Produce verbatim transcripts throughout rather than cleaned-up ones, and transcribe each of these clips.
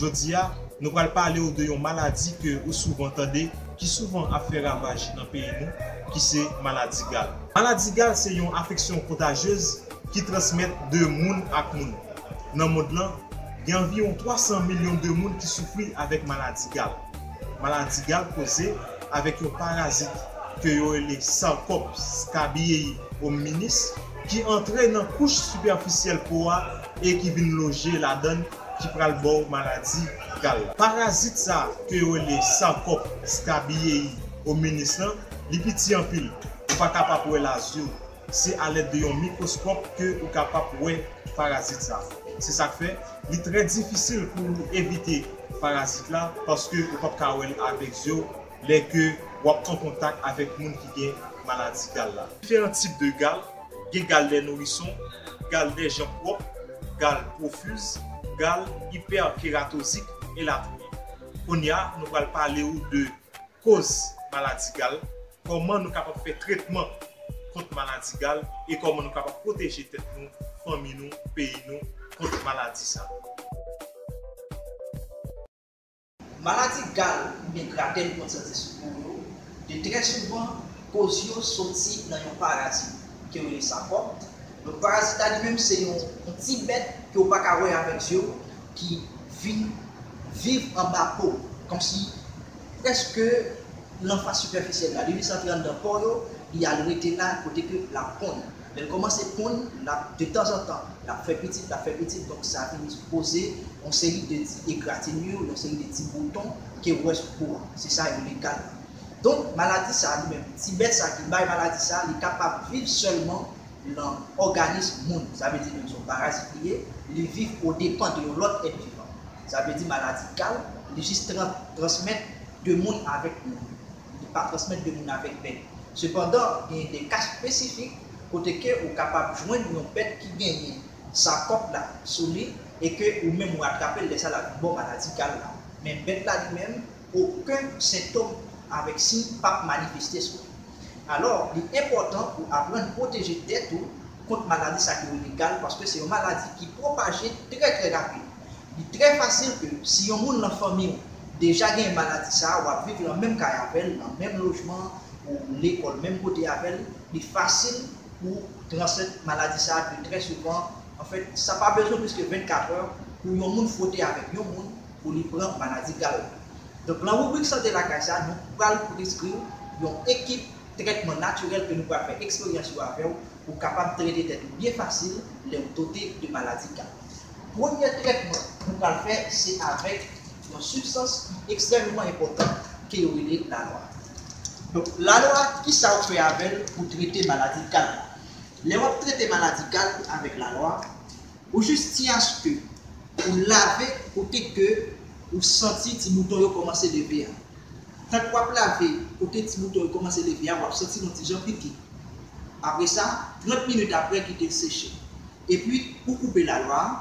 Jodi a, nou pral pale w de yon maladi ke ou souvan tande, ki souvan ap fè ravaj nan peyi nou, ki se maladi gal. Maladi gal se yon afeksyon kontajyez ki transmèt de moun ak moun. Nan mond lan, gen anviwon twa san milyon de moun ki soufri avèk maladi gal. Maladi gal koze avèk yon parazit ke yo rele Sarcoptes scabiei hominis ki antre nan kouch sipèfisyèl po a e ki vin loje ladan l, ki pral ba w maladi gal la. Parazit sa a ke yo rele Sarcoptes scabiei hominis lan, li piti anpil. Ou pa kapab wè l a zye w. Se alèd de yon mikwoskòp ke ou kapab wè parazit sa a. Se sa k fè, li trè difisil pou w evite parazit la, paske ou p ap ka wè l avèk zye w lè ke w ap an kontak avèk moun ki gen maladi gal la. Diferan tip de gal, gen gal dè nourison, gal dè jan pwòp, gal pwofiz, gal ipèkeratozik, elatriye. Kounye a, nou pral pale w de koz maladi gal, kòman nou kapab fè tretman kont maladi gal e kòman nou kapab pwoteje tèt nou, fanmi nou, peyi nou kont maladi sa. Maladi gal oubyen gratèl kont sante sou po yo, de trè souvan, koz yo soti nan yon parazit ke yo rele Sarcoptes. Donk, parazit la li menm se yon, yon ti bèt ke w pa ka wè avèk zye w, ki vin viv anba po, kòmsi prèske lan fas sipèfisyèl la. Li jis antre anndan po yo, li al rete la kote ke l ap ponn. Lè l kòmanse ponn, l ap, de tanzantan, l ap fè pitit, l ap fè pitit, donk sa vin poze yon seri de ti egratinye, yon seri de ti bouton ke w wè sou po a. Se sa yo rele gal la. Donk, maladi sa a li menm, ti bèt sa ki bay maladi sa a, li kapab viv sèlman nan òganis moun. Sa vle di menm se yon parazit li ye, li viv odepan de yon lòt èt vivan. Sa vle di maladi gal, li jis tran-, transmèt de moun avèk moun. Li pa transmèt de moun avèk bèt. Sepandan, gen de ka espesifik kote ke ou kapab jwenn yon bèt ki genyen Sarcoptes la sou li e ke ou menm ou atrape l, lè sa l ap vin ba w maladi gal la. Men bèt la li menm, okenn sentòm avèk siy p ap manifeste sou li. Alò, li enpòtan pou aprann pwoteje tèt ou kont maladi sa ki rele gal, paske se yon maladi ki pwopaje trè, trè rapid. Li trè fasil ke si yon moun nan fanmi w deja gen maladi sa, w ap viv nan menm kay avè l, nan menm lojman, ou lekòl menm kote avè l, li fasil pou transmèt maladi sa de trè souvan. Anfèt, sa pa bezwen plis ke vennkat è pou yon moun fwote avèk yon moun pou li pran maladi gal la. Donk, nan ribrik Sante Lakay sa, nou pral preskri w yon ekip trètman natirèl ke nou pral fè eksperyans yo avè w pou w kapab trete tèt ou byen fasil lè w dote de maladi gal. Premye trètman nou pral fè, se avèk yon sibstans ki ekstrèmeman enpòtan ke yo rele lalwa. Donk, lalwa, kisa w fè avè l pou trete maladi gal la? Lè w ap trete maladi gal avèk lalwa, ou jis tyen aske ou lave kote ke ou santi ti bouton yo kòmanse leve a. Tank w ap lave kote ti bouton yo kòmanse leve a, w ap santi l yon ti jan pike. Apre sa, trant minit apre, kite l seche. Epi, ou koupe lalwa a,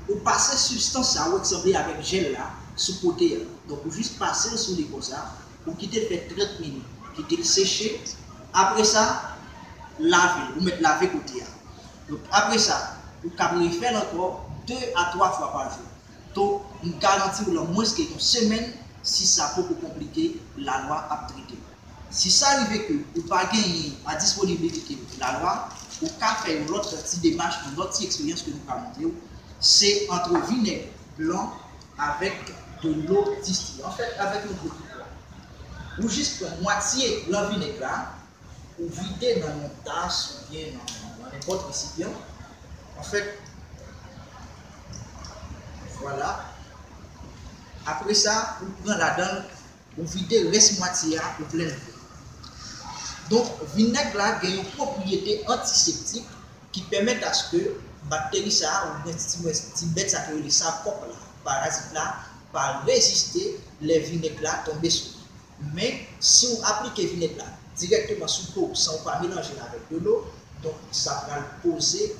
ou pase sibstans sa a, ou eksanble avèk jèl la, sou kote a. Donk, ou jis pase l sou li konsa, ou kite l fè trant minit, kite l seche. Apre sa, lave l, ou mèt lave kote a. Donk, apre sa, ou kab refè l ankò de a twa fwa pa jou. Donk, m garanti w, lan mwens ke yon semèn, si sa poko konplike, lalwa ap trete w. Si sa rive ke ou pa genyen a disponibilite lalwa, ou ka fè yon lòt ti demach, yon lòt ti eksperyans ke nou ka montre w. Se antre vinèg blan avèk dlo distile. Anfèt, avèk yon dlo ki pwòp. Ou jis pran mwatye lan vinèg la, ou vide nan yon tas oubyen nan, nan nenpòt resipyan. Anfèt, vwala. Apre sa, ou pran ladan l, ou vide rès mwatye a, ou plen l dlo. Donk, vinèg la gen yon pwopriyete antiseptik ki pèmèt aske bakteri sa a, oubyen ti, ti bèt sa ki rele Sarcoptes la, parazit la, pa reziste lè vinèg la tonbe sou li. Men, si w aplike vinèg la dirèkteman sou po w san w pa melanje l avèk dlo, donk, sa pral poze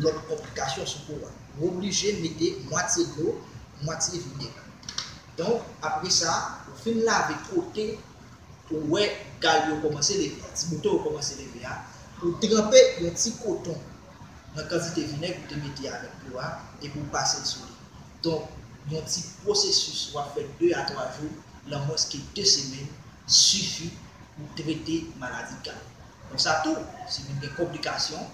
lòt konplikasyon sou po a. Ou oblije mete mwatye dlo, mwatye vinèg. Donk, apre sa, ou fin lave kote ou wè gal yo kòmanse leve a, ti bouton yo kòmanse leve a, ou tranpe yon ti koton nan kantite vinèg ou te mete avèk dlo a, epi ou pase l sou li. Donk, yon ti pwosesis w ap fè de a twa jou, nan mwens ke de semèn, sifi pou trete maladi gal. Konsa tou, si moun gen konplikasyon,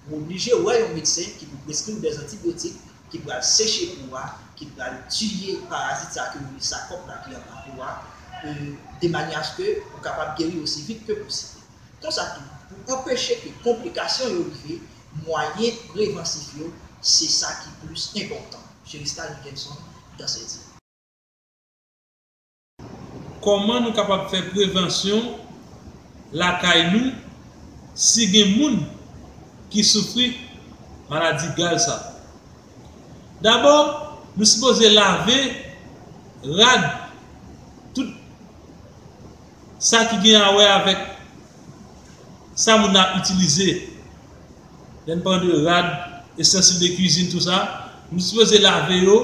ou oblije wè yon medsen ki pou preskri w dèzantibiyotik ki pral seche po a, ki pral tiye parazit sa ke yo rele sakòp la ki anba po a, e, de manyè aske ou kapab geri osi vit ke posib. Konsa tou, pou anpeche ke konplikasyon yo rive, mwayen prevansif yo, se sa ki plis enpòtan. Cheristal Nickenson, Dansèdi. Kòman nou kapab fè prevansyon lakay nou si gen moun ki soufri maladi gal sa? Dabò, nou sipoze lave rad, tout sa ki gen a wè avèk sa moun nan ap itilize. Lè n pale de rad, istansil de kwizin, tou sa, nou sipoze lave yo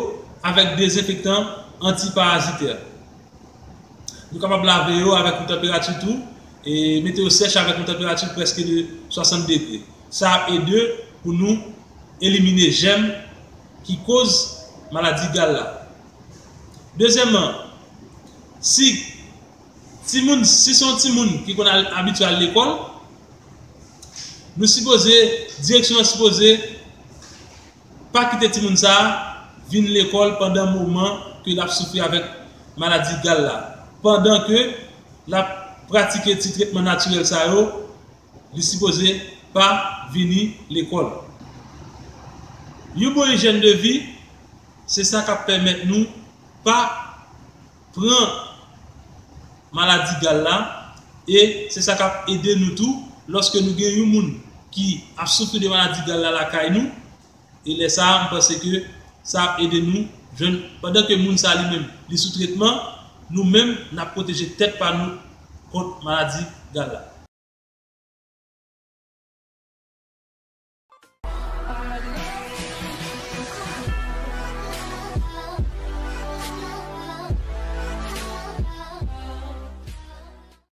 avèk dezenfektan antiparazitè. Nou kapab lave yo avèk yon tanperati tou, e mete yo sèch avèk yon tanperati prèske de swasant degre. Sa ap ede pou nou elimine jèm ki koz maladi gal la. Dezyèmman, si timoun, si se yon timoun ki konn al, abitye al lekòl, nou sipoze, direksyon an sipoze pa kite timoun sa a vin lekòl pandan moman ke l ap soufri avèk maladi gal la. Pandan ke l ap pratike ti tretman natirèl sa yo, li sipoze pa vini lekòl. Yon bon ijyèn de vi, se sa k ap pèmèt nou pa pran maladi gal la, e se sa k ap ede nou tou lòske nou gen yon moun ki ap soufri de maladi gal la lakay nou, e lè sa a, m panse ke sa ap ede nou jwenn, pandan ke moun sa li menm, li sou tretman, nou menm, n ap pwoteje tèt pa nou kont maladi gal la.